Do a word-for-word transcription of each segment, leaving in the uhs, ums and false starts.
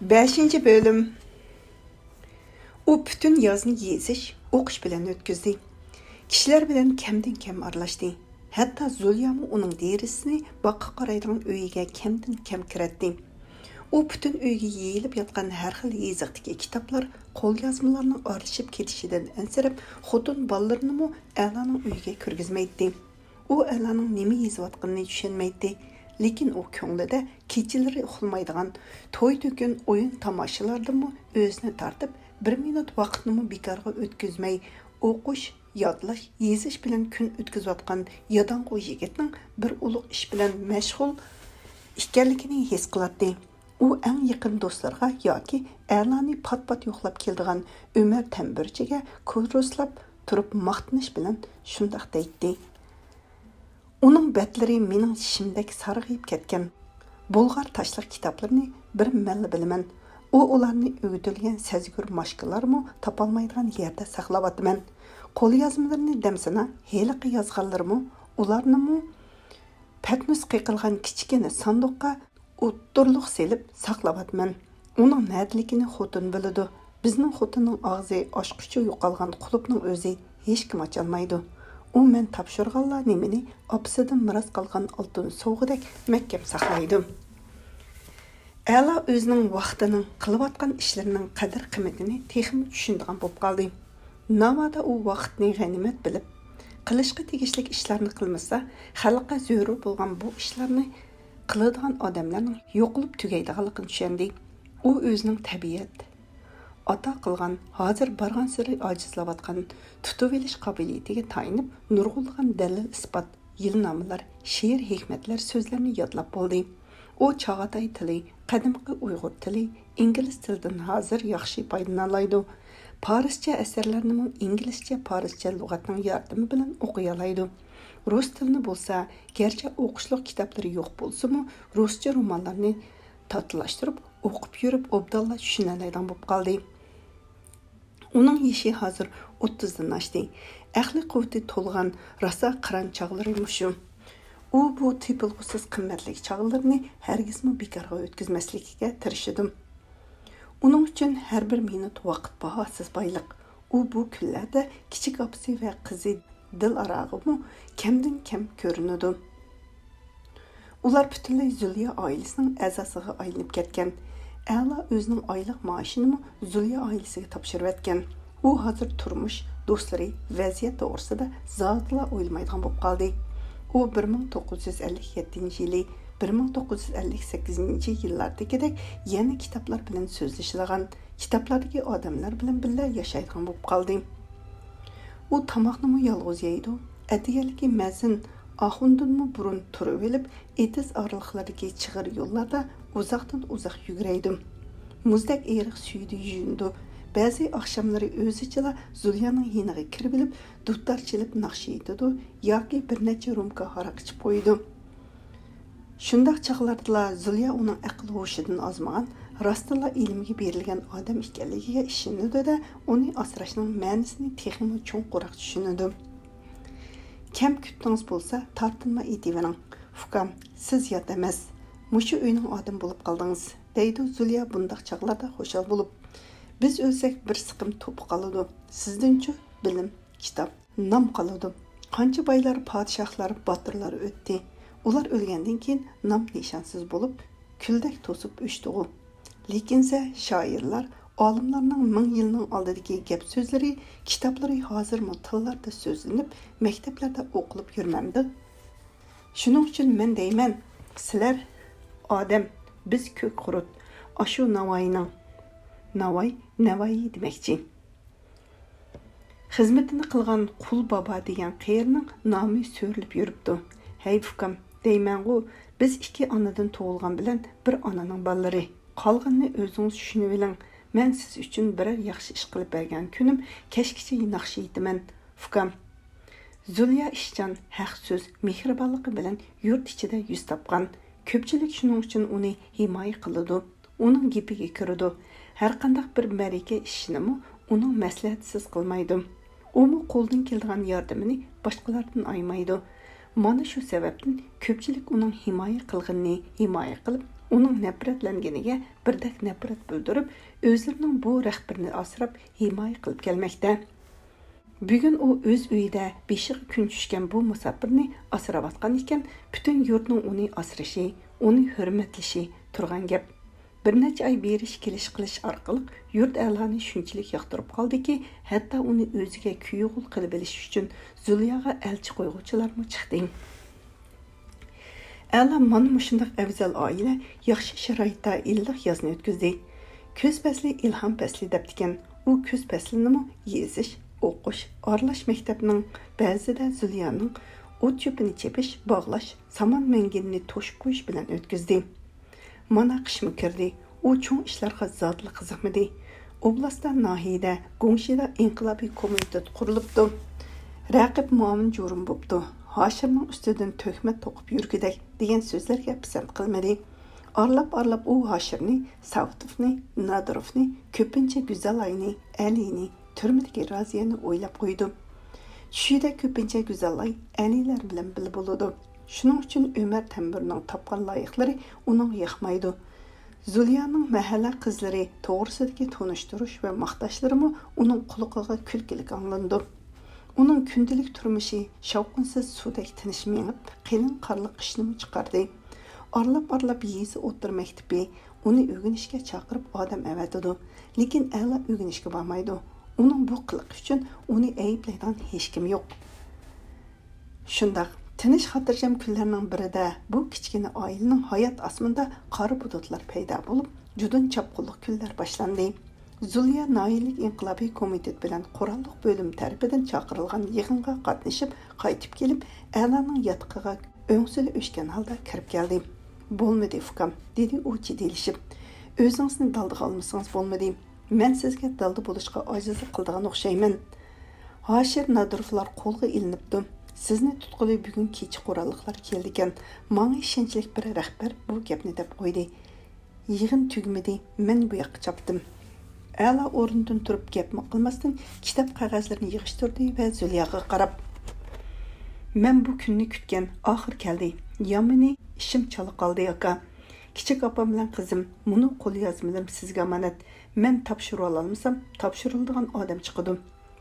بەشىنچى بۆلۈم. ئۇ پۈتۈن يازنى يېزىش، ئوقۇش بىلەن ئۆتكۈزدى. كىشىلەر بىلەن كەمدىن كەم ئارىلاشتى. ھەتتا زۇليامۇ ئۇنىڭ دېرىزىسىنى باغقا قارايدىغان ئۆيىگە كەمدىن كەم كىرەتتى. ئۇ پۈتۈن ئۆيگە يېيىلىپ ياتقان ھەر خىل يېزىقتىكى كىتابلار، قوليازمىلارنىڭ ئارىلىشىپ كېتىشىدىن ئەنسىرەپ، خوتۇن بالىلىرىنىمۇ ئەلانىڭ ئۆيىگە كىرگۈزمەيتتى. ئۇ ئەلانىڭ نېمە يېزىۋاتقىنىنى چۈشەنمەيتتى، لېكىن ئۇ كۆڭلىدە كېچىلىرى ئۇخلىمايدىغان، توي-تۆكۈن، ئويۇن-تاماشىلاردىنمۇ ئۆزىنى تارتىپ، بىر مىنۇت ۋاقىتنىمۇ بىكارغا ئۆتكۈزمەي، ئوقۇش، يادلاش، يېزىش بىلەن كۈن ئۆتكۈزۈۋاتقان ياداڭغۇ يىگىتنىڭ بىر ئۇلۇغ ئىش بىلەن مەشغۇل ئىكەنلىكىنى ھېس قىلاتتى. ئۇ ئەڭ يېقىن دوستلىرىغا ياكى ئەلانى پات-پات يوقلاپ كېلىدىغان ئۆمەر تەمبۈرچىگە كۇرۇسلاپ تۇرۇپ ماختىنىش بىلەن شۇنداق دەيتتى: «ئۇنىڭ بەتلىرى مېنىڭ چىشىمدەك سارغىيىپ كەتكەن. بۇلغار تاشلىق كىتابلىرىنى بىر مەنلا بىلىمەن. ئۇ ئۇلارنى ئۆگىتىلگەن سەزگۈر ماشكىلارمۇ تاپالمايدىغان يەردە ساقلاۋاتىمەن. قوليازمىلىرىنى دەمسىنا ھېلىقى يازغانلىرىمۇ، ئۇلارنىمۇ پەتنۇس قېقىلغان كىچىككىنە ساندۇققا ئوتتۇرىلىق سېلىپ ساقلاۋاتىمەن. ئۇنىڭ نەدىلىكىنى خوتۇن بىلىدۇ. بىزنىڭ خوتۇننىڭ ئاغزى ئاچقۇچە يوقالغان قۇلۇپنىڭ ئۆزى ھېچكىم ئاچالمايدۇ. ئۇ مەن تاپشۇرغانلا نېمىنى ئاپىسىدىن مىراس قالغان ئالتۇن سوۋغىدەك مەھكەم ساقلايدۇ.» ئەلا ئۆزىنىڭ ۋاقتىنىڭ، قىلىۋاتقان ئىشلىرىنىڭ قەدىر-قىممىتىنى تېخىمۇ چۈشىنىدىغان بولۇپ قالدى. ناۋادا ئۇ ۋاقىتنى غەنىيمەت بىلىپ، قىلىشقا تېگىشلىك ئىشلارنى قىلمىسا، خەلققە زۆرۈر بولغان بۇ ئىشلارنى قىلىدىغان ئادەملەرنىڭ يوقىلىپ تۈگەيدىغانلىقىنى چۈشەندى. ئۇ ئۆزىنىڭ تەبىئەت ئاتا قىلغان، ھازىر بارغانسېرى ئاجىزلاۋاتقان تۇتۇۋېلىش قابىلىيىتىگە تايىنىپ، نۇرغۇنلىغان دەلىل-ئىسپات، يىلنامىلار، شېئىر-ھېكمەتلەر، سۆزلەرنى يادلاپ بولدى. ئۇ چاغاتاي تىلى، قەدىمكى ئۇيغۇر تىلى، ئىنگلىز تىلىدىن ھازىر ياخشى پايدىلىنالايدۇ. پارسچە ئەسەرلەرنىمۇ ئىنگلىزچە، پارسچە لۇغەتنىڭ ياردىمى بىلەن ئوقۇيالايدۇ. رۇس تىلىنى بولسا، گەرچە ئوقۇشلۇق كىتابلىرى يوق بولسىمۇ، رۇسچە رومانلارنى تاتىلاشتۇرۇپ ئوقۇپ يۈرۈپ، ئوبدانلا چۈشىنەلەيدىغان بولۇپ قالدى. ئۇنىڭ يېشى ھازىر ئوتتۇزدىن ئاشتى. ئەقلىي قۇۋۋىتى تولغان، راسا قىران چاغلىرى مۇشۇ. ئۇ بۇ تېپىلغۇسىز قىممەتلىك چاغلىرىنى ھەرگىزمۇ بىكارغا ئۆتكۈزمەسلىكىگە تىرىشىدۇ. ئۇنىڭ ئۈچۈن ھەر بىر مىنۇت ۋاقىت باھاسىز بايلىق. ئۇ بۇ كۈنلەردە كىچىك ئاپىسى ۋە قىزى دىلئاراغىمۇ كەمدىن كەم كۆرۈنىدۇ. ئۇلار پۈتۈنلەي زۇليا ئائىلىسىنىڭ ئەزاسىغا ئايلىنىپ كەتكەن. ئەلا ئۆزىنىڭ ئايلىق مائاشىنىمۇ زۇليا ئائىلىسىگە تاپشۇرۇۋەتكەن. ئۇ ھازىر تۇرمۇش، دوستلىرى، ۋەزىيەت توغرىسىدا زادىلا ئويلىمايدىغان بولۇپ قالدى. ئۇ بىر مىڭ توققۇز يۈز ئەللىك يەتتىنچى يىلى، بىر مىڭ توققۇز يۈز ئەللىك سەككىزىنچى يىللاردىكىدەك يەنە كىتابلار بىلەن سۆزلىشىدىغان، كىتابلاردىكى ئادەملەر بىلەن بىللە ياشايدىغان بولۇپ قالدى. ئۇ تاماقنىمۇ يالغۇز يەيدۇ. ئەتىگەنلىكى مەزىن ئاخۇندىنمۇ بۇرۇن تۇرۇۋېلىپ، ئېتىز ئارىلىقلىرىدىكى چىغىر يوللاردا ئۇزاقتىن ئۇزاق يۈگۈرەيدۇ. مۇزدەك ئېرىق سۈيىدە يۇيۇنىدۇ. بەزى ئاخشاملىرى ئۆزىچىلا زۇليانىڭ يېنىغا كىرىۋېلىپ، دۇتار چېلىپ ناخشا ئېيتىدۇ ياكى بىر نەچچە رومكا ھاراق ئىچىپ قويىدۇ. شۇنداق چاغلاردىلا زۇليا ئۇنىڭ ئەقىل-ھوشىدىن ئازمىغان، راستتىنلا ئىلىمگە بېرىلگەن ئادەم ئىكەنلىكىگە ئىشىنىدۇ-دە، ئۇنى ئاسراشنىڭ مەنىسىنى تېخىمۇ چوڭقۇراق چۈشىنىدۇ. كەم كۈتتىڭىز بولسا، تارتىنماي ئېيتىۋېرىڭ. ئۇكام، سىز يات ئەمەس. مۇشۇ ئۆينىڭ ئادىمى بولۇپ قالدىڭىز، دەيدۇ زۇليا بۇنداق چاغلاردا خۇشال بولۇپ. بىز ئۆلسەك، بىر سىقىم توپا قالىدۇ. سىزدىنچۇ؟ بىلىم، كىتاب، نام قالىدۇ. قانچە بايلار، پادىشاھلار، باتۇرلار ئۆتتى. ئۇلار ئۆلگەندىن كېيىن نام نىشانسىز بولۇپ، كۈلدەك توسۇپ ئۆچتىغۇ. لېكىنسە شائىرلار، ئالىملارنىڭ مىڭ يىلنىڭ ئالدىدىكى گەپ سۆزلىرى، كىتابلىرى ھازىرمۇ تىللاردا سۆزلىنىپ، مەكتەپلەردە ئوقۇلۇپ يۈرمەمدۇ؟ شۇنىڭ ئۈچۈن مەن دەيمەن، سىلەر ئادەم، بىز كۆك قۇرت. ئاشۇ ناۋايىنىڭ، ناۋاي، نەۋايى دېمەكچى. خىزمىتىنى قىلغان قۇل بابا دېگەن قېرىنىڭ نامى سۆرىلىپ يۈرۈپتۇ. ھەي ئۇكام، دەيمەنغۇ، بىز ئىككى ئانىدىن تۇغۇلغان بىلەن بىر ئانىنىڭ بالىلىرى. قالغىنىنى ئۆزىڭىز چۈشىنىۋېلىڭ. مەن سىز ئۈچۈن بىرەر ياخشى ئىش قىلىپ بەرگەن كۈنۈم كەچكىچە ناخشا ئېيتىمەن، ئۇكام. زۇليا ئىشچان، ھەق سۆز، مېھرىبانلىقى بىلەن يۇرت ئىچىدە يۈز تاپقان. كۆپچىلىك شۇنىڭ ئۈچۈن ئۇنى ھىمايە قىلىدۇ. ئۇنىڭ گېپىگە كىرىدۇ. ھەرقانداق بىر مەرىكە ئىشىنىمۇ ئۇنىڭ مەسلىھەتىسىز قىلمايدۇ. ئۇمۇ قولىدىن كېلىدىغان ياردىمىنى باشقىلاردىن ئايىمايدۇ. مانا شۇ سەۋەبتىن كۆپچىلىك ئۇنىڭ ھىمايە قىلغىنىنى ھىمايە قىلىپ، ئۇنىڭ نەپرەتلەنگىنىگە بىردەك نەپرەت بىلدۈرۈپ، ئۆزلىرىنىڭ بۇ رەھبىرىنى ئاسراپ، ھىمايە قىلىپ كەلمەكتە. بۈگۈن ئۇ ئۆز ئۆيىدە بېشىغا كۈن چۈشكەن بۇ مۇساپىرنى ئاسراۋاتقان ئىكەن، پۈتۈن يۇرتنىڭ ئۇنى ئاسرىشى، ئۇنى ھۆرمەتلىشى تۇرغان گەپ. بىر نەچچە ئاي بېرىش كېلىش قىلىش ئارقىلىق يۇرت ئەھلىنى شۇنچىلىك ياقتۇرۇپ قالدىكى، ھەتتا ئۇنى ئۆزىگە كۈيئوغۇل قىلىۋېلىش ئۈچۈن زۇلياغا ئەلچى قويغۇچىلارمۇ چىقتى. ئەلا مانا مۇشۇنداق ئەۋزەل ئائىلە ياخشى شارائىتتا ئىللىق يازنى ئۆتكۈزدى. كۈز پەسلى ئىلھام پەسلى دەپتىكەن. ئۇ كۈز پەسلىنىمۇ يېزىش، ئوقۇش، ئارىلاش مەكتەپنىڭ بەزىدە زۇليانىڭ ئوت-چۆپىنى چېپىش، باغلاش، سامان مەڭگىنىنى توشۇپ قويۇش بىلەن ئۆتكۈزدى. مانا قىشمۇ كىردى. ئۇ چوڭ ئىشلارغا زادىلا قىزىقمىدى. ئوبلاستتا، ناھىيەدە، گۇڭشىدا ئىنقىلابىي كومىتېت قۇرۇلۇپتۇ. رەقىب مۇئاۋىن جۇرۇم بوپتۇ. ھاشىرنىڭ ئۈستىدىن تۆھمەت توقۇپ يۈرگۈدەك دېگەن سۆزلەرگە پىسەنت قىلمىدى. ئارىلاپ-ئارىلاپ ئۇ ھاشىرنى، ساۋۇتوفنى، نادىروفنى، كۆپىنچە گۈزەلاينى، ئەلىنى، تۈرمىدىكى رازىيەنى ئويلاپ قويىدۇ. چۈشىدە كۆپىنچە گۈزەلاي ئەلىلەر بىلەن بىللە بولىدۇ. شۇنىڭ ئۈچۈن ئۆمەر تەمبۇرنىڭ تاپقان لايىقلىرى ئۇنىڭغا ياقمايدۇ. زۇليانىڭ مەھەللە قىزلىرى توغرىسىدىكى تونۇشتۇرۇش ۋە ماختاشلىرىمۇ ئۇنىڭ قۇلىقىغا كۈلكىلىك ئاڭلىنىدۇ. ئۇنىڭ كۈندىلىك تۇرمۇشى شاۋقۇنسىز سۇدەك تىنچ مېڭىپ، قېلىن قارلىق قىشنىمۇ چىقاردى. ئارىلاپ-ئارىلاپ يېزا ئوتتۇرا مەكتىپى ئۇنى ئۆگىنىشكە چاقىرىپ ئادەم ئەۋەتىدۇ، لېكىن ئەلا ئۆگىنىشكە بارمايدۇ. ئۇنىڭ بۇ قىلىقى ئۈچۈن ئۇنى ئەيىبلەيدىغان ھېچكىم يوق. شۇنداق، تىنچ خاتىرجەم كۈنلەرنىڭ بىرىدە بۇ كىچىككىنە ئائىلىنىڭ ھايات ئاسمىنىدا قارا بۇلۇتلار پەيدا بولۇپ، جۇدۇن چاپقۇنلۇق كۈنلەر باشلاندى. زۇليا ناھىيەلىك ئىنقىلابىي كومىتېت بىلەن قوراللىق بۆلۈم تەرىپىدىن چاقىرىلغان يىغىنغا قاتنىشىپ، قايتىپ كېلىپ، ئەلانىڭ ياتىقىغا ئۆڭسۈلى ئۆچكەن ھالدا كىرىپ كەلدى. «بولمىدى، ئۇكام»، دېدى ئۇ جىددىيلىشىپ. «ئۆزىڭىزنى دالدىغا ئالمىسىڭىز بولمىدى. مەن سىزگە دالدا بولۇشقا ئاجىزلىق قىلىدىغان ئوخشايمەن. ھاشىر نادىروفلار قولغا ئېلىنىپتۇ. سىزنى تۇتقىلى بۈگۈن كېچە قوراللىقلار كېلىدىكەن. ماڭا ئىشەنچلىك بىر رەھبەر بۇ گەپنى دەپ قويدى.» يىغىن تۈگىمىدى، مەن بۇ ياققا چاپتىم. ئەلا ئورنىدىن تۇرۇپ گەپمۇ قىلماستىن كىتاب قەغەزلىرىنى يىغىشتۇردى ۋە زۇلياغا قاراپ، «مەن بۇ كۈننى كۈتكەن، ئاخىر كەلدى. يامىنى ئىشىم چالا قالدى، ئاكا. كىچىك ئاپام بىلەن قىزىم، مۇنۇ قوليازمىلىرىم سىزگە ئامانەت. مەن تاپشۇرۇۋالالمىسام، تاپشۇرۇلىدىغان ئادەم چىقىدۇ.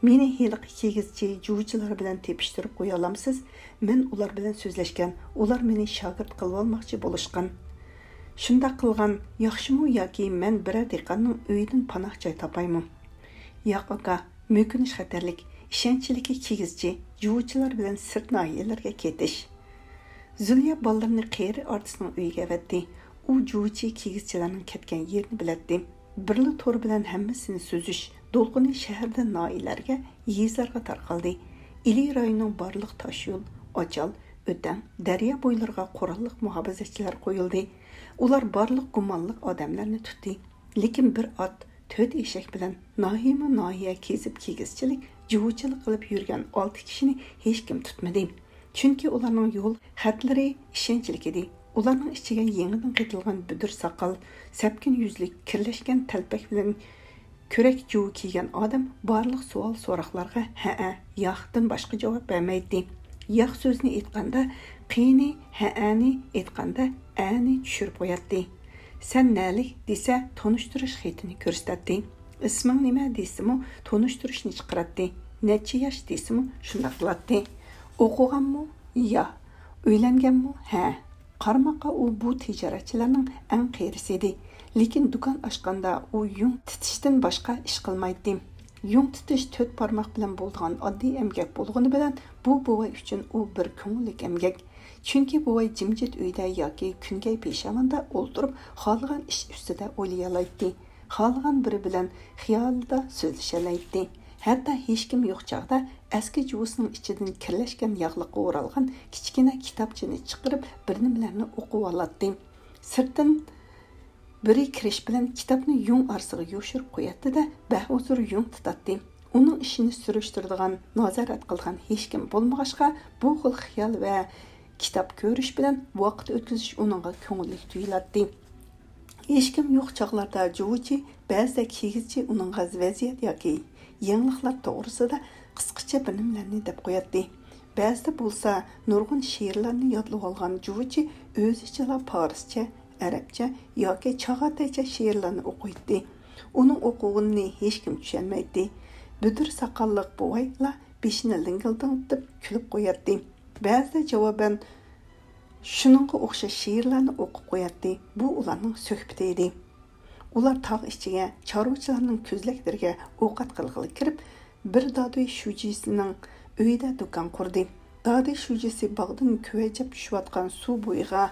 مېنى ھېلىقى كىگىزچى، جۇۋىچىلار بىلەن تېپىشتۇرۇپ قويالامسىز؟ مەن ئۇلار بىلەن سۆزلەشكەن، ئۇلار مېنى شاگىرت قىلىۋالماقچى بولۇشقان. شۇنداق قىلغان ياخشىمۇ ياكى مەن بىرەر دېھقاننىڭ ئۆيىدىن پاناھ جاي تاپايمۇ؟» «ياق، ئاكا، مۆكۈنۈش خەتەرلىك. ئىشەنچلىكى كىگىزچى، جۇۋىچىلار بىلەن سىرت ناھىيەلەرگە كېتىش.» زۇليا بالىلىرىنى قېرى ئارتىسنىڭ ئۆيىگە ئەۋەتتى. ئۇ جۇۋىچى كىگىزچىلەرنىڭ كەتكەن يېرىنى بىلەتتى. بىرلا تور بىلەن ھەممىسىنى سۈزۈش دولقۇنى شەھەردىن ناھىيەلەرگە، يېزىلارغا تارقالدى. ئىلى رايونىنىڭ بارلىق تاشيول، ئاچال، ئۆتەڭ، دەريا بويلىرىغا قوراللىق مۇھاپىزەتچىلەر قويۇلدى. ئۇلار بارلىق گۇمانلىق ئادەملەرنى تۇتتى. لېكىن بىر ئات، تۆت ئېشەك بىلەن ناھىيەمۇ ناھىيە كېزىپ كىگىزچىلىك، جۇۋىچىلىق قىلىپ يۈرگەن ئالتە كىشىنى ھېچكىم تۇتمىدى. چۈنكى ئۇلارنىڭ يول خەتلىرى ئىشەنچلىك ئىدى. ئۇلارنىڭ ئىچىگە يېڭىدىن قېتىلغان بۈدۈر ساقال، سەپكىن يۈزلۈك، كىرلەشكەن تەلپەك بىلەن كۆرەك جۇۋا كىيگەن ئادەم بارلىق سوئال-سوراقلارغا ھەئە، ياقتىن باشقا جاۋاب بەرمەيتتى. ياق سۆزنى ئېيتقاندا قېنى، ھەئەنى ئېيتقاندا ئەنى چۈشۈرۈپ قوياتتى. «سەن نەلىك؟» دېسە، تونۇشتۇرۇش خېتىنى كۆرسىتەتتى. «ئىسمىڭ نېمە؟» دېسىمۇ، تونۇشتۇرۇشنى چىقىراتتى. «نەچچە ياش؟» دېسىمۇ، شۇنداق قىلاتتى. «ئوقۇغانمۇ؟» «يا.» «ئۆيلەنگەنمۇ؟» «ھە.» قارىماققا ئۇ بۇ تىجارەتچىلەرنىڭ ئەڭ قېرىسى ئىدى. لېكىن دۇكان ئاچقاندا ئۇ يۇڭ تىتىشتىن باشقا ئىش قىلمايتتى. يۇڭ تىتىش تۆت بارماق بىلەن بولىدىغان ئاددىي ئەمگەك بولغىنى بىلەن، بۇ بوۋاي ئۈچۈن ئۇ بىر كۆڭۈللۈك ئەمگەك. چۈنكى بوۋاي جىمجىت ئۆيدە ياكى كۈنگەي پېشاۋاندا ئولتۇرۇپ، خالىغان ئىش ئۈستىدە ئويلىيالايتتى. خالىغان بىرى بىلەن خىيالىدا سۆزلىشەلەيتتى. ھەتتا ھېچكىم يوق چاغدا ئەسكى جۇۋىسىنىڭ ئىچىدىن كىرلەشكەن ياغلىققا ئورالغان كىچىككىنە كىتابچىنى چىقىرىپ، بىر نېمىلەرنى ئوقۇۋالاتتى. سىرتتىن بىرى كىرىش بىلەن كىتابنى يۇڭ ئارىسىغا يوشۇرۇپ قوياتتى-دە، بەھۇزۇر يۇڭ تۇتاتتى. ئۇنىڭ ئىشىنى سۈرۈشتۈرىدىغان، نازارەت قىلىدىغان ھېچكىم بولمىغاچقا، بۇ خىل خىيال ۋە كىتاب كۆرۈش بىلەن ۋاقىت ئۆتكۈزۈش ئۇنىڭغا كۆڭۈللۈك تۇيۇلاتتى. ھېچكىم يوق چاغلاردا جۇۋىچى، بەزىدە كىگىزچى ئۇنىڭغا ۋەزىيەت ياكى يېڭىلىقلار توغرىسىدا قىسقىچە بىر نېمىلەرنى دەپ قوياتتى. بەزىدە بولسا نۇرغۇن شېئىرلارنى يادلىۋالغان جۇۋىچى ئۆزىچىلا پارسچە، ئەرەبچە ياكى چاغاتايچە شېئىرلارنى ئوقۇيتتى. ئۇنىڭ ئوقۇغىنىنى ھېچكىم چۈشەنمەيتتى. بۈدۈر ساقاللىق بوۋايلا بېشىنى لىڭگىلدىڭلىتىپ كۈلۈپ قوياتتى. بەزىدە جاۋابەن شۇنىڭغا ئوخشاش شېئىرلارنى ئوقۇپ قوياتتى. بۇ ئۇلارنىڭ سۆھبىتى ئىدى. ئۇلار تاغ ئىچىگە، چارۋىچىلارنىڭ كۆزلەكلىرىگە ئوقەت قىلغىلى كىرىپ، بىر دادۈي شۇجىسىنىڭ ئۆيىدە دۇكان قۇردى. دادۈي شۇجىسى باغدىن كۆۋەجەپ چۈشۈۋاتقان سۇ بويىغا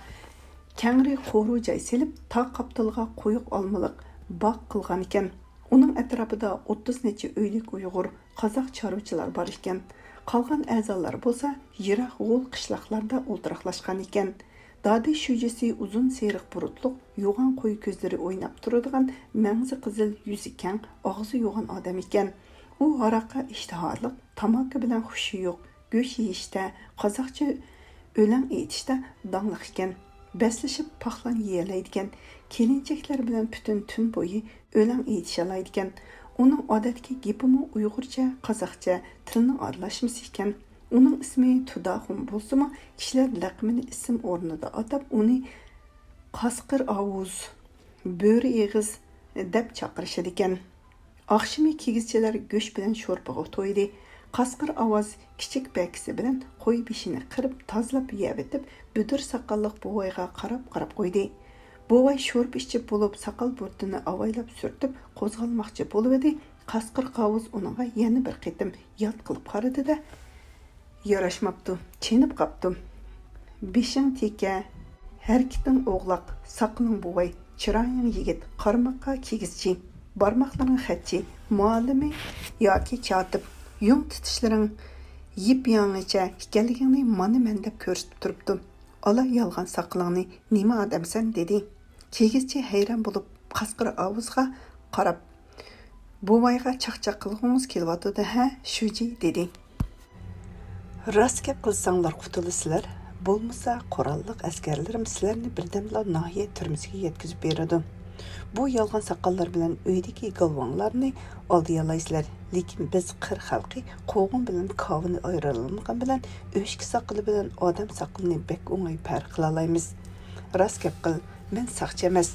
كەڭرى قورۇ جاي سېلىپ، تاغ قاپتىلىغا قويۇق ئالمىلىق باغ قىلغانىكەن. ئۇنىڭ ئەتراپىدا ئوتتۇز نەچچە ئۆيلۈك ئۇيغۇر، قازاق چارۋىچىلار بار ئىكەن. قالغان ئەزالار بولسا يىراق غول قىشلاقلاردا ئولتۇراقلاشقان ئىكەن. دادۈي شۇجىسى ئۇزۇن سېرىق بۇرۇتلۇق، يوغان قويا كۆزلىرى ئويناپ تۇرىدىغان، مەڭزى قىزىل، يۈزى كەڭ، ئاغزى يوغان ئادەم ئىكەن. ئۇ ھاراققا ئىشتىھالىق، تاماكا بىلەن خۇشى يوق، گۆش يېيىشتە، قازاقچە ئۆلەڭ ئېيتىشتا داڭلىق ئىكەن. بەسلىشىپ پاخلان يېيەلەيدىكەن، كېلىنچەكلەر بىلەن پۈتۈن تۈن بويى ئۆلەڭ ئېيتىشالايدىكەن. ئۇنىڭ ئادەتتىكى گېپىمۇ ئۇيغۇرچە، قازاقچە تىلنىڭ ئارىلاشمىسى ئىكەن. ئۇنىڭ ئىسمى تۇداخۇن بولسىمۇ، كىشىلەر لەقىمىنى ئىسىم ئورنىدا ئاتاپ، ئۇنى قاسقىر ئاۋۇز، بۆرە ئېغىز دەپ چاقىرىشىدىكەن. ئاخشىمى كىگىزچىلەر گۆش بىلەن شورپىغا تويدى. قاسقىر ئاۋاز كىچىك بەكىسى بىلەن قوي بېشىنى قىرىپ، تازىلاپ يەۋېتىپ، بۈدۈر ساقاللىق بوۋايغا قاراپ-قاراپ قويدى. بوۋاي شورپا ئىچىپ بولۇپ، ساقال بۇرۇتىنى ئاۋايلاپ سۈرتۈپ، قوزغالماقچى بولۇۋىدى. قاسقىر ئاۋۇز ئۇنىڭغا يەنە بىر قېتىم يات قىلىپ قارىدى-دە، ياراشماپتۇ، چېنىپ قاپتۇ. بېشىڭ تېكە، ھەرىكىتىڭ ئوغلاق، ساقىلىڭ بوۋاي، چىرايىڭ يىگىت، قارىماققا كىگىزچى، بارماقلىرىڭ خەتچى، مۇئەللىمى ياكى كاتىپ، يۇڭ تۇتۇشلىرىڭ يىپ ياڭىچە ئىكەنلىكىڭنى مانا مەن دەپ كۆرسىتىپ تۇرۇپتۇ. ئالا يالغان ساقىلىڭنى، نېمە ئادەمسەن؟ دېدى. كىگىزچى ھەيران بولۇپ، قاسقىر ئاۋۇزغا قاراپ، بوۋايغا چاقچاق قىلغۇڭىز كېلىۋاتىدۇ ھە، شۇجى؟ دېدى. راست گەپ قىلساڭلار قۇتۇلىسىلەر، بولمىسا قوراللىق ئەسكەرلىرىم سىلەرنى بىردەملا ناھىيە تۈرمىسىگە يەتكۈزۈپ بېرىدۇ. بۇ يالغان ساقاللار بىلەن ئۆيدىكى گالۋاڭلارنى ئالدىيالايسىلەر، لېكىن بىز قىر خەلقى قوغۇن بىلەن كاۋىنى ئايرىيالمىغان بىلەن ئۆچكە ساقىلى بىلەن ئادەم ساقىلىنى بەك ئوڭاي پەرق قىلالايمىز. راست گەپ قىل، مەن ساقچى ئەمەس،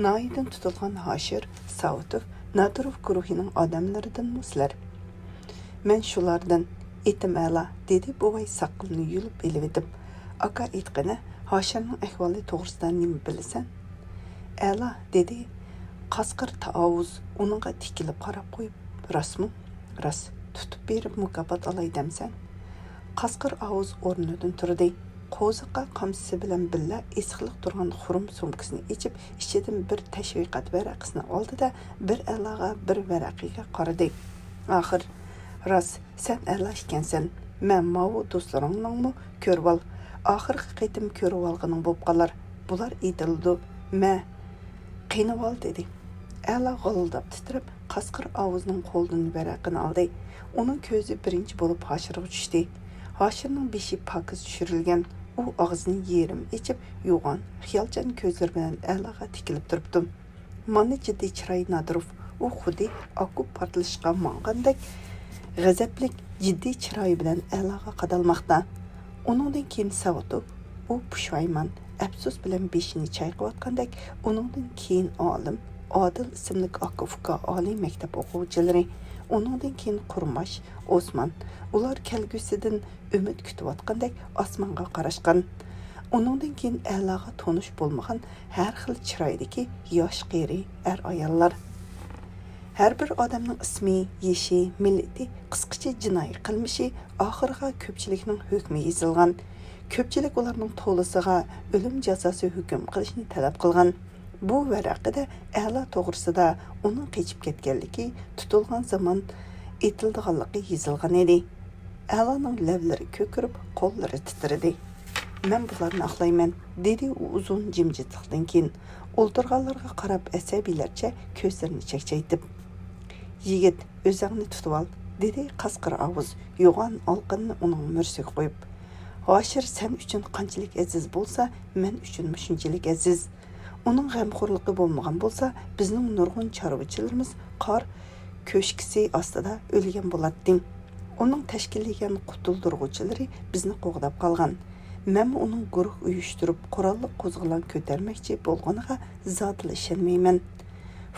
ناھىيەدىن تۇتۇلغان ھاشىر، ساۋۇتوف، نادىروف گۇرۇھىنىڭ ئادەملىرىدىنمۇ سىلەر؟ مەن شۇلاردىن، ئېتىم ئەلا، دېدى بوۋاي ساقىلىنى يۇلۇپ ئېلىۋېتىپ. ئاكا ئېيتقىنە، ھاشىرنىڭ ئەھۋالى توغرىسىدا نېمە بىلىسەن؟ ئەلا، دېدى قاسقىر تائاۋۇز ئۇنىڭغا تىكىلىپ قاراپ قويۇپ. راستمۇ؟ راست. تۇتۇپ بېرىپ مۇكاپات ئالاي دەمسەن؟ قاسقىر ئاۋۇز ئورنىدىن تۇردى. قوزۇققا قامچىسى بىلەن بىللە ئېسىقلىق تۇرغان خۇرۇم سومكىسىنى ئېچىپ، ئىچىدىن بىر تەشۋىقات ۋەرەقىسىنى ئالدى-دە، بىر ئەلاغا، بىر ۋەرەقىگە قارىدى. ئاخىر، راست، سەن ئەلا ئىكەنسەن. مەن ماۋۇ دوستلىرىڭنىڭمۇ؟ كۆرۈۋال. ئاخىرقى قېتىم كۆرۈۋالغىنىڭ بولۇپ قالار. بۇلار ئېيتىلىدۇ. مە، قېنىۋال، دېدى. ئەلا غالىلداپ تىترەپ، قاسقىر ئاۋۇزنىڭ قولىدىن ۋەرەقىنى ئالدى. ئۇنىڭ كۆزى بىرىنچى بولۇپ ھاشىرغا چۈشتى. ھاشىرنىڭ بېشى پاكىز چۈشۈرۈلگەن. ئۇ ئاغزىنى يېرىم ئېچىپ، يوغان، خىيالچان كۆزلىرى بىلەن ئەلاغا تىكىلىپ تۇرۇپتۇ. مانا جىددىي چىراي نادىروف. ئۇ خۇددى ئاكوپ پارتلىشىشقا ماڭغاندەك غەزەپلىك، جىددىي چىرايى بىلەن ئەلاغا قادالماقتا. ئۇنىڭدىن كېيىن ساۋۇتوف. ئۇ پۇشايمان، ئەپسۇس بىلەن بېشىنى چايقىۋاتقاندەك. ئۇنىڭدىن كېيىن ئالىم، ئادىل ئىسىملىك ئاكا-ئۇكا ئالىي مەكتەپ ئوقۇغۇچىلىرى. ئۇنىڭدىن كېيىن قۇرماش، ئوسمان. ئۇلار كەلگۈسىدىن ئۈمىد كۈتۈۋاتقاندەك ئاسمانغا قاراشقان. ئۇنىڭدىن كېيىن ئەلاغا تونۇش بولمىغان ھەر خىل چىرايدىكى ياش-قېرى، ئەر-ئاياللار. ھەر بىر ئادەمنىڭ ئىسمى، يېشى، مىللىتى، قىسقىچە جىنايى قىلمىشى، ئاخىرىغا كۆپچىلىكنىڭ ھۆكمى يېزىلغان. كۆپچىلىك ئۇلارنىڭ تولىسىغا ئۆلۈم جازاسى ھۆكۈم قىلىشنى تەلەپ قىلغان. بۇ ۋەرەقىدە ئەلا توغرىسىدا، ئۇنىڭ قېچىپ كەتكەنلىكى، تۇتۇلغان زامان ئېتىلىدىغانلىقى يېزىلغان ئىدى. ئەلانىڭ لەۋلىرى كۆكىرىپ، قوللىرى تىترىدى. مەن بۇلارنى ئاقلايمەن، دېدى ئۇ ئۇزۇن جىمجىتلىقتىن كېيىن، ئولتۇرغانلارغا قاراپ ئەسەبىيلەرچە كۆزلىرىنى چەكچەيتىپ. يىگىت، ئۆزۈڭنى تۇتۇۋال، دېدى قاسقىر ئاۋۇز يوغان ئالقىنىنى ئۇنىڭ مۈرىسىگە قويۇپ. ھاشىر سەن ئۈچۈن قانچىلىك ئەزىز بولسا، مەن ئۈچۈنمۇ شۇنچىلىك ئەزىز. ئۇنىڭ غەمخورلۇقى بولمىغان بولسا، بىزنىڭ نۇرغۇن چارۋىچىلىرىمىز قار كۆشكىسى ئاستىدا ئۆلگەن بولاتتى. ئۇنىڭ تەشكىللىگەن قۇتۇلدۇرغۇچىلىرى بىزنى قوغداپ قالغان. مەنمۇ ئۇنىڭ گۇرۇھ ئۇيۇشتۇرۇپ، قوراللىق قوزغىلاڭ كۆتەرمەكچى بولغىنىغا زادىلا ئىشەنمەيمەن.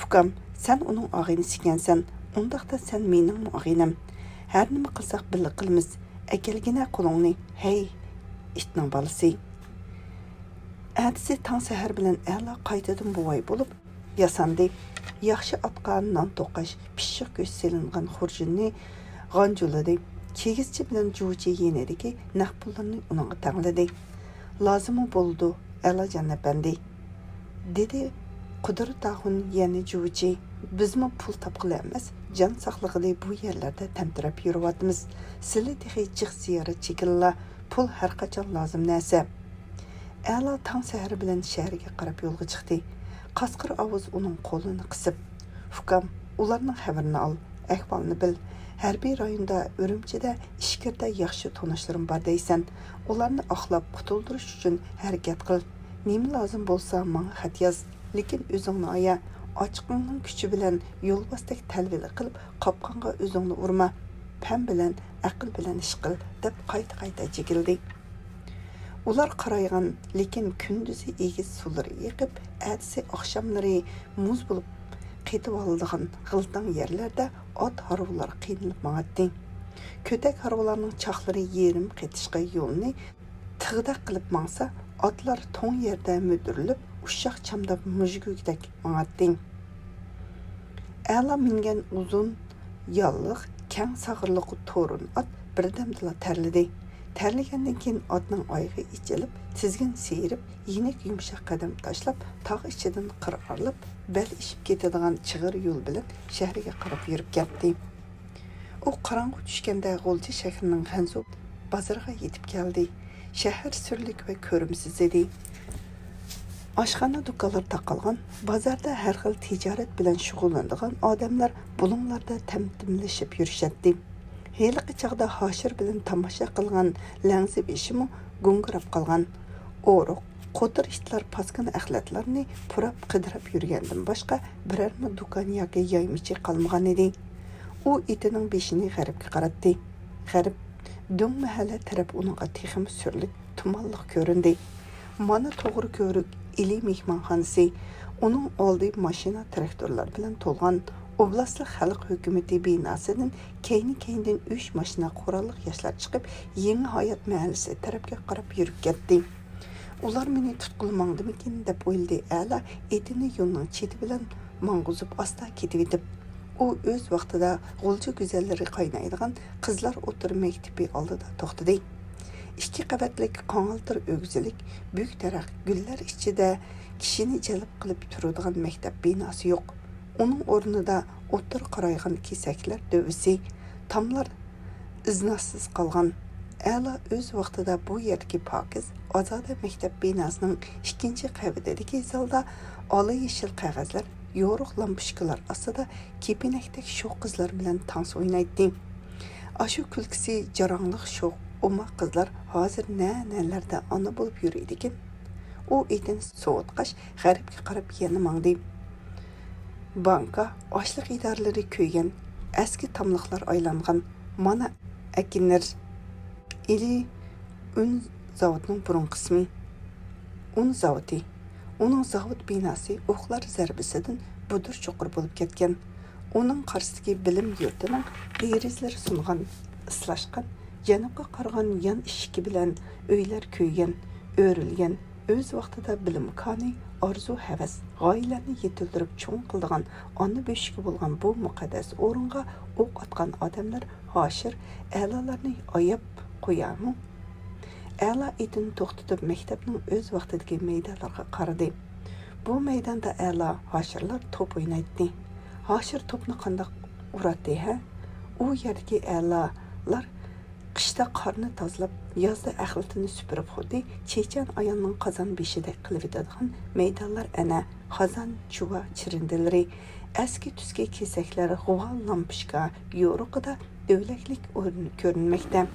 ئۇكام، سەن ئۇنىڭ ئاغىنىسى ئىكەنسەن، ئۇنداقتا سەن مېنىڭمۇ ئاغىنەم. ھەر نېمە قىلساق بىللە قىلىمىز. ئەكەلگىنە قولۇڭنى، ھەي، ئىتنىڭ بالىسى. ئەتىسى تاڭ سەھەر بىلەن ئەلا قايتىدىن بوۋاي بولۇپ ياساندى. ياخشى ئاتقا نان توقاش، پىششىق گۆش سېلىنغان خۇرجۇننى غانجۇلىدى. كىگىزچى بىلەن جۇۋۇچى يېنىدىكى نەق پۇللىرىنى ئۇنىڭغا تەڭلىدى. لازىممۇ بولىدۇ، ئەلاجان ئەپەندى، دېدى قۇدرەت ئاخۇن يەنە جۇۋۇچى. بىزمۇ پۇل تاپقىلى ئەمەس، جان ساقلىغىلى بۇ يەرلەردە تەمتىرەپ يۈرۈۋاتىمىز. سىلى تېخى جىق زىيارەت چېكىڭلار، پۇل ھەرقاچان لازىم نەرسە. ئەلا تاڭ سەھەر بىلەن شەھەرگە قاراپ يولغا چىقتى. قاسقىر ئاۋاز ئۇنىڭ قولىنى قىسىپ، ئۇكام، ئۇلارنىڭ خەۋىرىنى ئال، ئەھۋالىنى بىل. ھەربىي رايوندا، ئۈرۈمچىدە، ئىچكىرىدە ياخشى تونۇشلىرىم بار دەيسەن. ئۇلارنى ئاقلاپ قۇتۇلدۇرۇش ئۈچۈن ھەرىكەت قىل. نېمە لازىم بولسا ماڭا خەت ياز. لېكىن ئۆزۈڭنى ئايا. ئاچىقىڭنىڭ كۈچى بىلەن يولۋاستەك تەلۋىلىك قىلىپ، قاپقانغا ئۆزۈڭنى ئۇرما. پەم بىلەن، ئەقىل بىلەن ئىش قىل، دەپ قايتا-قايتا جېكىلدى. ئۇلار قارايغان، لېكىن كۈندۈزى ئېگىز سۇلىرى ئېقىپ، ئەتىسى ئاخشاملىرى مۇز بولۇپ قېتىۋالىدىغان غىلتاڭ يەرلەردە ئات ھارۋىلار قىينىلىپ ماڭاتتى. كۆتەك ھارۋىلارنىڭ چاقلىرى يېرىم قېتىشقا يولنى تىغدەك قىلىپ ماڭسا، ئاتلار توڭ يەردە مۈدۈرلۈپ، ئۇششاق چامداپ مۈژگۈكدەك ماڭاتتى. ئەلا مىنگەن ئۇزۇن، ياللىق، كەڭ ساغرىلىق تورۇن ئات بىردەمدىلا تەرلىدى. تەرلىگەندىن كېيىن ئاتنىڭ ئايىغى ئېچىلىپ، تىزگىن سىيرىپ، يېنىك يۇمشاق قەدەم تاشلاپ، تاغ ئىچىدىن قىر ئارىلىپ، بەل ئېشىپ كېتىدىغان چىغىر يول بىلەن شەھەرگە قاراپ يۈرۈپ كەتتى. ئۇ قاراڭغۇ چۈشكەندە غۇلجا شەھىرىنىڭ خەنزۇ بازىرىغا يېتىپ كەلدى. شەھەر سۈرلۈك ۋە كۆرۈمسىز ئىدى. ئاشخانا دۇكانلار تاقالغان، بازاردا ھەر خىل تىجارەت بىلەن شۇغۇللىنىدىغان ئادەملەر بۇلۇڭلاردا تەمتىملىشىپ يۈرۈشەتتى. ھېلىقى چاغدا ھاشىر بىلەن تاماشا قىلغان لەڭزى بېشىمۇ گۇڭگىراپ قالغان. ئورۇق، قوتۇر ئىتلار پاسكىنا ئەخلەتلەرنى پۇراپ قىدىراپ يۈرگەندىن باشقا بىرەرمۇ دۇكان ياكى يايمىچى قالمىغانىدى. ئۇ ئېتىنىڭ بېشىنى غەربكە قاراتتى. غەرب دۆڭ مەھەللە تەرەپ ئۇنىڭغا تېخىمۇ سۈرلۈك، تۇمانلىق كۆرۈندى. مانا توغرا كۆۋرۈك ئىلى مېھمانخانىسى. ئۇنىڭ ئالدى ماشىنا، تىراكتورلار بىلەن تولغان. ئوبلاستلىق خەلق ھۆكۈمىتى بىناسىدىن كەينى-كەينىدىن ئۈچ ماشىنا قوراللىق ياشلار چىقىپ، يېڭى ھايات مەھەللىسى تەرەپكە قاراپ يۈرۈپ كەتتى. ئۇلار مېنى تۇتقىلى ماڭدىمىكىن دەپ ئويلىدى ئەلا، ئېتىنى يولنىڭ چېتى بىلەن ماڭغۇزۇپ ئاستا كېتىۋېتىپ. ئۇ ئۆز ۋاقتىدا غۇلجا گۈزەللىرى قاينايدىغان قىزلار ئوتتۇرا مەكتىپى ئالدىدا توختىدى. ئىككى قەۋەتلىك قاڭالتىر ئۆگزىلىك، بۈك دەرەخ، گۈللەر ئىچىدە كىشىنى جەلپ قىلىپ تۇرىدىغان مەكتەپ بىناسى يوق. ئۇنىڭ ئورنىدا ئوتتۇرا قارايغان كېسەكلەر دۆۋىسى، تاملار ئىزناسىز قالغان. ئەلا ئۆز ۋاقتىدا بۇ يەردىكى پاكىز، ئازادە مەكتەپ بىناسىنىڭ ئىككىنچى قەۋىتىدىكى زالدا ئالا يېشىل قەغەزلەر، يورۇق لامپۇچكىلار ئاستىدا كېپىنەكتەك شوخ قىزلار بىلەن تانسا ئوينايتتى. ئاشۇ كۈلكىسى جاراڭلىق شوخ، ئوماق قىزلار ھازىر نە-نەلەردە ئانا بولۇپ يۈرىدىكىن؟ ئۇ ئېتىنى سوۋۇتقاچ، غەربكە قاراپ يەنە ماڭدى. بانكا، ئاشلىق ئىدارىلىرى كۆيگەن، ئەسكى تاملىقلار ئايلانغان. مانا ئەكىنىر. ئىلى ئۈن زاۋۇتىنىڭ بۇرۇنقى ئىسمى. ئۇن زاۋۇتى. ئۇنىڭ زاۋۇت بىناسى ئوقلار زەربىسىدىن بۇدۇر-چوقۇر بولۇپ كەتكەن. ئۇنىڭ قارشىسىدىكى بىلىم يۇرتىنىڭ دېرىزىلىرى سۇنغان، ئىسلاشقان، جەنۇبقا قارىغان يان ئىشىكى بىلەن ئۆيلەر كۆيگەن، ئۆرۈلگەن، ئۆز ۋاقتىدا بىلىم كانى، ئارزۇ-ھەۋەس، غايىلەرنى يېتىلدۈرۈپ چوڭ قىلىدىغان ئانا بۆشۈكى بولغان بۇ مۇقەددەس ئورۇنغا ئوق ئاتقان ئادەملەر ھاشىر، ئەلالارنى ئاياپ قويارمۇ؟ ئەلا ئېتىنى توختىتىپ، مەكتەپنىڭ ئۆز ۋاقتىدىكى مەيدانلىرىغا قارىدى. بۇ مەيداندا ئەلا ھاشىرلار توپ ئوينايتتى. ھاشىر توپنى قانداق ئۇراتتى ھە؟ ئۇ يەردىكى ئەلالار قىشتا قارنى تازىلاپ، يازدا ئەخلىتىنى سۈپۈرۈپ، خۇددى چېچەن ئايالنىڭ قازان بېشىدەك قىلىۋېتىدىغان مەيدانلار ئەنە، خازان، چۇۋا، چىرىندىلىرى، ئەسكى تۈسكى كېسەكلەر غۇۋا لامپۇچكا يورۇقىدا دۆۋىلەكلىك ئورۇن كۆرۈنمەكتە.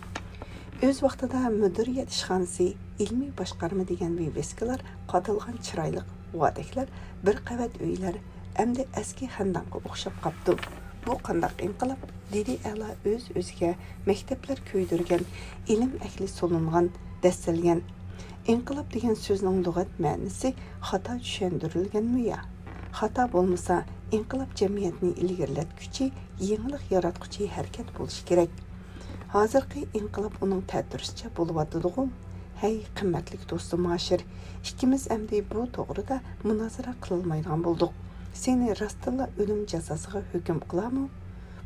ئۆز ۋاقتىدا مۇدىرىيەت ئىشخانىسى، ئىلمىي باشقارما دېگەن ۋىۋىسكىلار، قادالغان چىرايلىق ۋادەكلەر، بىر قەۋەت ئۆيلەر ئەمدى ئەسكى خەندانغا ئوخشاپ قاپتۇ. بۇ قانداق ئىنقىلاب؟ دېدى ئەلا ئۆز-ئۆزىگە. مەكتەپلەر كۆيدۈرگەن، ئىلىم ئەھلى سولۇنغان، دەسسەلگەن. ئىنقىلاب دېگەن سۆزنىڭ لۇغەت مەنىسى خاتا چۈشەندۈرۈلگەنمۇ يا؟ خاتا بولمىسا، ئىنقىلاب جەمئىيەتنى ئىلگىرىلەتكۈچى، يېڭىلىق ياراتقۇچى ھەرىكەت بولۇشى كېرەك. ھازىرقى ئىنقىلاب ئۇنىڭ تەتۈرىسىچە بولۇۋاتىدىغۇ؟ ھەي، قىممەتلىك دوستۇم ھاشىر، ئىككىمىز ئەمدى بۇ توغرىدا مۇنازىرە قىلالمايدىغان بولدۇق. سېنى راستتىنلا ئۆلۈم جازاسىغا ھۆكۈم قىلارمۇ؟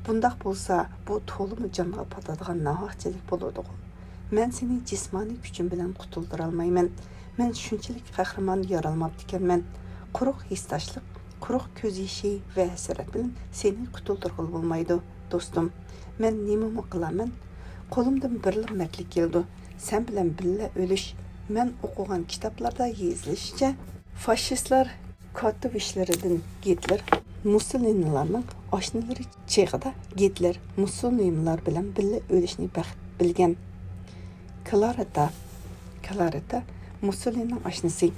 بۇنداق بولسا، بۇ تولىمۇ جانغا پاتىدىغان ناھەقچىلىك بولىدىغۇ. مەن سېنى جىسمانىي كۈچۈم بىلەن قۇتۇلدۇرالمايمەن. مەن شۇنچىلىك قەھرىمان يارالماپتىكەنمەن. قۇرۇق ھېسداشلىق، قۇرۇق كۆز يېشى ۋە ھەسرەت بىلەن سېنى قۇتۇلدۇرغىلى بولمايدۇ، دوستۇم. مەن نېمىمۇ قىلارمەن؟ قولۇمدىن بىرلا مەردلىك كېلىدۇ. سەن بىلەن بىللە ئۆلۈش. مەن ئوقۇغان كىتابلاردا يېزىلىشىچە، فاشىستلار كاتوۋىچلىرىدىن گىتلېر مۇسسولىنىلارنىڭ ئاشنىلىرى چېغىدا گىتلېر مۇسسولىنىلار بىلەن بىللە ئۆلۈشنى بەخت بىلگەن. كلارېتا، كلارېتا مۇسسولىنىنىڭ ئاشنىسى،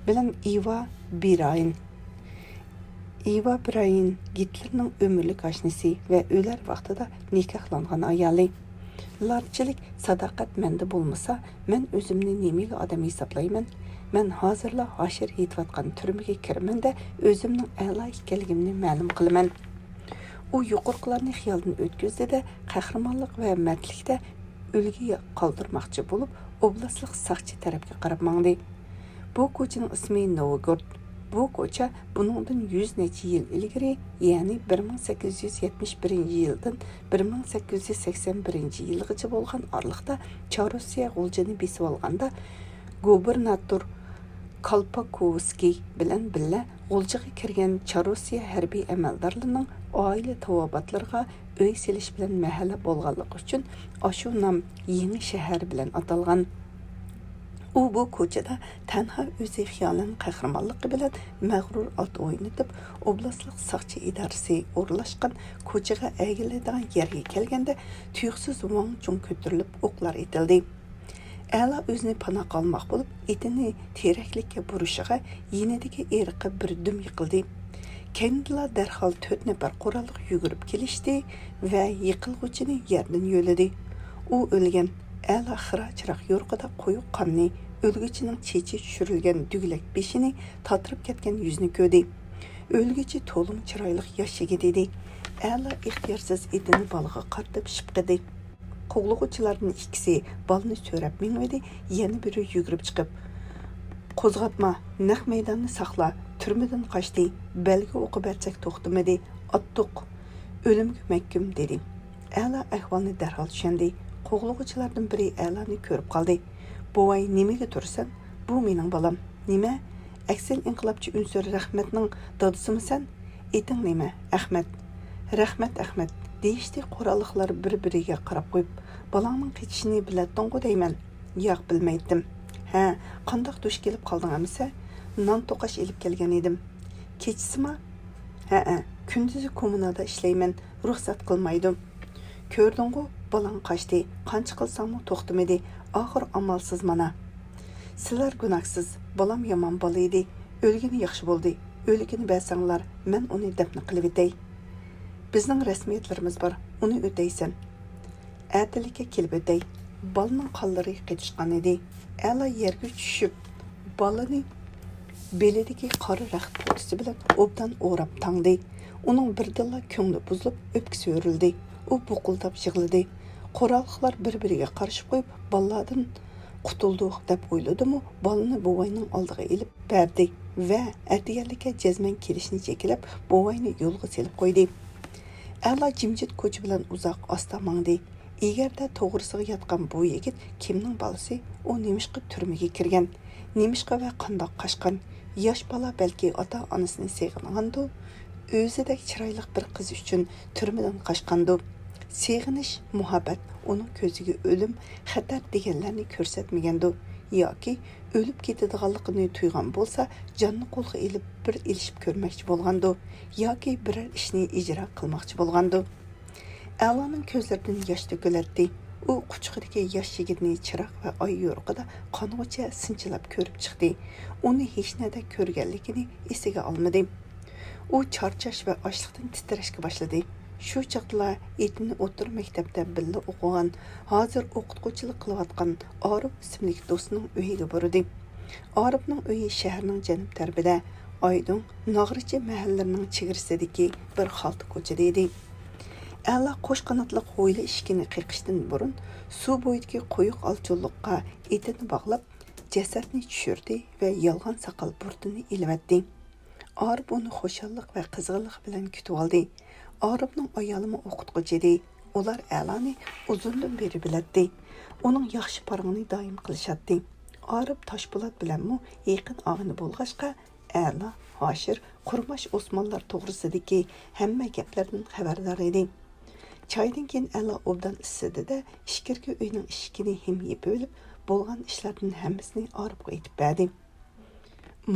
بىلەن ئېۋا براين. ئېۋا براين گىتلېرنىڭ ئۆمۈرلۈك ئاشنىسى ۋە ئۆلەر ۋاقتىدا نىكاھلانغان ئايالى. لارچىلىك ساداقەت مەندە بولمىسا، مەن ئۆزۈمنى نېمىگە ئادەم ھېسابلايمەن؟ مەن ھازىرلا ھاشىر يېتىۋاتقان تۈرمىگە كىرىمەن-دە، ئۆزۈمنىڭ ئەلا ئىكەنلىكىمنى مەلۇم قىلىمەن. ئۇ يۇقىرىقىلارنى خىيالدىن ئۆتكۈزدى-دە، قەھرىمانلىق ۋە مەردلىكتە ئۈلگە قالدۇرماقچى بولۇپ، ئوبلاستلىق ساقچى تەرەپكە قاراپ ماڭدى. بۇ كوچىنىڭ ئىسمى نوۋگورود. بۇ كوچا بۇنىڭدىن يۈز نەچچە يىل ئىلگىرى، يەنى بىر مىڭ سەككىز يۈز يەتمىش بىرىنچى يىلدىن بىر مىڭ سەككىز يۈز سەكسەن بىرىنچى يىلغىچە بولغان ئارىلىقتا چاررۇسىيە غۇلجىنى بېسىۋالغاندا، گۇبېرناتور كالپاكوۋسكىي بىلەن بىللە غۇلجىغا كىرگەن چاررۇسىيە ھەربىي ئەمەلدارلىرىنىڭ ئائىلە تاۋابىئاتلىرىغا ئۆي سېلىش بىلەن مەھەللە بولغانلىقى ئۈچۈن، ئاشۇ نام يېڭى شەھەر بىلەن ئاتالغان. ئۇ بۇ كوچىدا تەنھا ئۆزى خىيالەن قەھرىمانلىقى بىلەن مەغرۇر ئات ئوينىتىپ، ئوبلاستلىق ساقچى ئىدارىسى ئورۇنلاشقان كوچىغا ئەگىلەيدىغان يەرگە كەلگەندە، تۇيۇقسىز ۋاڭ-چۇڭ كۆتۈرۈلۈپ ئوقلار ئېتىلدى. ئەلا ئۆزىنى پاناھقا ئالماق بولۇپ، ئېتىنى تېرەكلىككە بۇرۇشىغا يېنىدىكى ئېرىققا بىر دۈم يىقىلدى. كەينىدىلا دەرھال تۆت نەپەر قوراللىق يۈگۈرۈپ كېلىشتى ۋە يىقىلغۇچىنى يەردىن يۆلىدى. ئۇ ئۆلگەن. ئەلا خىرا چىراغ يورۇقىدا قويۇق قاننى، ئۆلگۈچىنىڭ چېچى چۈشۈرۈلگەن دۈگىلەك بېشىنى، تاتىرىپ كەتكەن يۈزىنى كۆردى. ئۆلگۈچى تولىمۇ چىرايلىق ياش يىگىت ئىدى. ئەلا ئىختىيارسىز ئېتىنى بالىغا قارىتىپ شىپقىدى. قوغلىغۇچىلاردىن ئىككىسى بالىنى سۆرەپ مېڭىۋىدى، يەنە بىرى يۈگۈرۈپ چىقىپ، «قوزغاتما، نەق مەيداننى ساقلا، تۈرمىدىن قاچتى، بەلگە ئوقى بەرسەك توختىمىدى، ئاتتۇق، ئۆلۈمگە مەھكۇم» دېدى. ئەلا ئەھۋالنى دەرھال چۈشەندى. قوغلىغۇچىلاردىن بىرى ئەلانى كۆرۈپ قالدى. «بوۋاي، نېمىگە تۇرىسەن؟ بۇ مېنىڭ بالام.» «نېمە؟ ئەكسىل ئىنقىلابچى ئۈنسۈر رەھمەتنىڭ دادىسىمۇ سەن؟ ئېتىڭ نېمە؟» «ئەخمەت.» «رەھمەت، ئەخمەت» دېيىشتى قوراللىقلار بىر-بىرىگە قاراپ قويۇپ. «بالاڭنىڭ قېچىشىنى بىلەتتىڭغۇ دەيمەن.» «ياق، بىلمەيتتىم.» «ھە، قانداق دۇچ كېلىپ قالدىڭ ئەمىسە؟» «نان توقاچ ئېلىپ كەلگەن ئىدىم.» «كېچىسىما؟» «ھەئە، كۈندۈزى كوممۇنادا ئىشلەيمەن، رۇخسەت قىلمايدۇ.» «كۆردۈڭغۇ، بالاڭ قاچتى، قانچە قىلساڭمۇ توختىمىدى، ئاخىر ئامالسىز مانا.» «سىلەر گۇناھسىز، بالام يامان بالا ئىدى، ئۆلگىنى ياخشى بولدى، ئۆلۈكىنى بەرسەڭلار، مەن ئۇنى دەپنە قىلىۋېتەي.» «بىزنىڭ رەسمىيەتلىرىمىز بار، ئۇنى ئۆتەيسەن.» «ئەتىلىككە كېلىپ ئۆتەي.» بالىنىڭ قانلىرى قېتىشقان ئىدى. ئەلا يەرگە چۈشۈپ، بالىنى بېلىدىكى قارا رەخت پوتىسى بىلەن ئوبدان ئوراپ تاڭدى. ئۇنىڭ بىردىنلا كۆڭلى بۇزۇلۇپ، ئۆپكىسى ئۆرۈلدى. ئۇ بۇقۇلداپ يىغلىدى. قوراللىقلار بىر-بىرىگە قارىشىپ قويۇپ، بالىلاردىن قۇتۇلدۇق دەپ ئويلىدىمۇ، بالىنى بوۋاينىڭ ئالدىغا ئېلىپ بەردى ۋە ئەتىگەنلىككە جەزمەن كېلىشىنى جېكىلەپ، بوۋاينى يولغا سېلىپ قويدى. ئەلا جىمجىت كوچا بىلەن ئۇزاق ئاستا ماڭدى. ئېگەردە توغرىسىغا ياتقان بۇ يىگىت كىمنىڭ بالىسى؟ ئۇ نېمىشقا تۈرمىگە كىرگەن؟ نېمىشقا ۋە قانداق قاچقان؟ ياش بالا بەلكى ئاتا-ئانىسىنى سېغىنغاندۇ؟ ئۆزىدەك چىرايلىق بىر قىز ئۈچۈن تۈرمىدىن قاچقاندۇ؟ سېغىنىش، مۇھەببەت ئۇنىڭ كۆزىگە ئۆلۈم، خەتەر دېگەنلەرنى كۆرسەتمىگەندۇ؟ ياكى ئۆلۈپ كېتىدىغانلىقىنى تۇيغان بولسا، جاننى قولغا ئېلىپ بىر ئېلىشىپ كۆرمەكچى بولغاندۇ؟ ياكى بىرەر ئىشنى ئىجرا قىلماقچى بولغاندۇ؟ ئەلانىڭ كۆزلىرىدىن ياش تۆكۈلەتتى. ئۇ قۇچىقىدىكى ياش يىگىتنى چىراغ ۋە ئاي يورۇقىدا قانغۇچە سىنچىلاپ كۆرۈپ چىقتى. ئۇنى ھېچنەدە كۆرگەنلىكىنى ئېسىگە ئالمىدى. ئۇ چارچاش ۋە ئاچلىقتىن تىترەشكە باشلىدى. شۇ چاغدىلا ئېتىنى ئوتتۇرا مەكتەپتە بىللە ئوقۇغان، ھازىر ئوقۇتقۇچىلىق قىلىۋاتقان ئارىپ ئىسىملىك دوستىنىڭ ئۆيىگە بۇرىدى. ئارىپنىڭ ئۆيى شەھەرنىڭ جەنۇب تەرىپىدە، ئايدىڭ، ناغرىچى مەھەللىلىرىنىڭ چېگرىسىدىكى بىر خالتا كوچىدا ئىدى. ئەلا قوش قاناتلىق ھويلا ئىشىكىنى قېقىشتىن بۇرۇن، سۇ بويىدىكى قويۇق ئالچۇنلۇققا ئېتىنى باغلاپ، جەسەتنى چۈشۈردى ۋە يالغان ساقال بۇرۇتىنى ئېلىۋەتتى. ئارىپ ئۇنى خۇشاللىق ۋە قىزغىنلىق بىلەن كۈتۈۋالدى. ئارىپنىڭ ئايالىمۇ ئوقۇتقۇچى ئىدى. ئۇلار ئەلانى ئۇزۇندىن بېرى بىلەتتى. ئۇنىڭ ياخشى پارىڭىنى دائىم قىلىشاتتى. ئارىپ تاشپولات بىلەنمۇ يېقىن ئاغىنە بولغاچقا، ئەلا، ھاشىر، قۇرماش ئوسمانلار توغرىسىدىكى ھەممە گەپلەردىن خەۋەردار ئىدى. چايدىن كېيىن ئەلا ئوبدان ئىسسىدى-دە، ئىچكىرىكى ئۆينىڭ ئىشىكىنى ھىم يېپىۋېلىپ، بولغان ئىشلاردىن ھەممىسىنى ئارىپقا ئېيتىپ بەردى.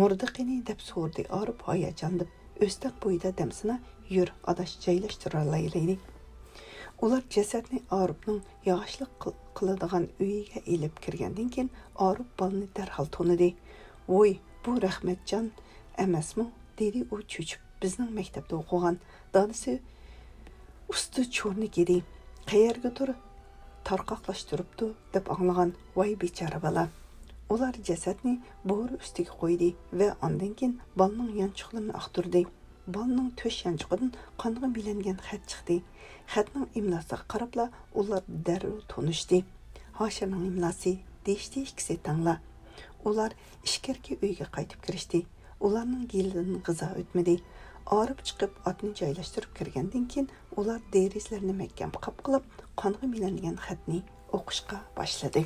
مۇردا قېنى؟ دەپ سورىدى ئارىپ ھاياجان دەپ. ئۆستەڭ بويىدا دەمسىنا، يۈر، ئاداش، جايلاشتۇرالايلى. ئۇلار جەسەتنى ئارىپنىڭ ياغاچلىق قىل-، قىلىدىغان ئۆيىگە ئېلىپ كىرگەندىن كېيىن، ئارىپ بالىنى دەرھال تونۇدى. ۋوي، بۇ رەھمەتجان ئەمەسمۇ؟ دېدى ئۇ چۆچۈپ. بىزنىڭ مەكتەپتە ئوقۇغان. دادىسى ئۇستا چورنىك ئىدى. قەيەرگىدۇر تارقاقلاشتۇرۇپتۇ دەپ ئاڭلىغان. ۋاي بىچارە بالا. ئۇلار جەسەتنى بورا ئۈستىگە قويدى ۋە ئاندىن كېيىن بالىنىڭ يانچۇقلىرىنى ئاختۇردى. بالىنىڭ تۆش يانچۇقىدىن قانغا مىلەنگەن خەت چىقتى. خەتنىڭ ئىملاسىغا قاراپلا ئۇلار دەررۇ تونۇشتى. ھاشىرنىڭ ئىملاسى، دېيىشتى ئىككىسى تەڭلا. ئۇلار ئىچكىرىكى ئۆيگە قايتىپ كىرىشتى. ئۇلارنىڭ گېلىدىن غىزا ئۆتمىدى. ئارىپ چىقىپ ئاتنى جايلاشتۇرۇپ كىرگەندىن كېيىن، ئۇلار دېرىزىلەرنى مەھكەم قاپقىلىپ، قانغا مىلەنگەن خەتنى ئوقۇشقا باشلىدى.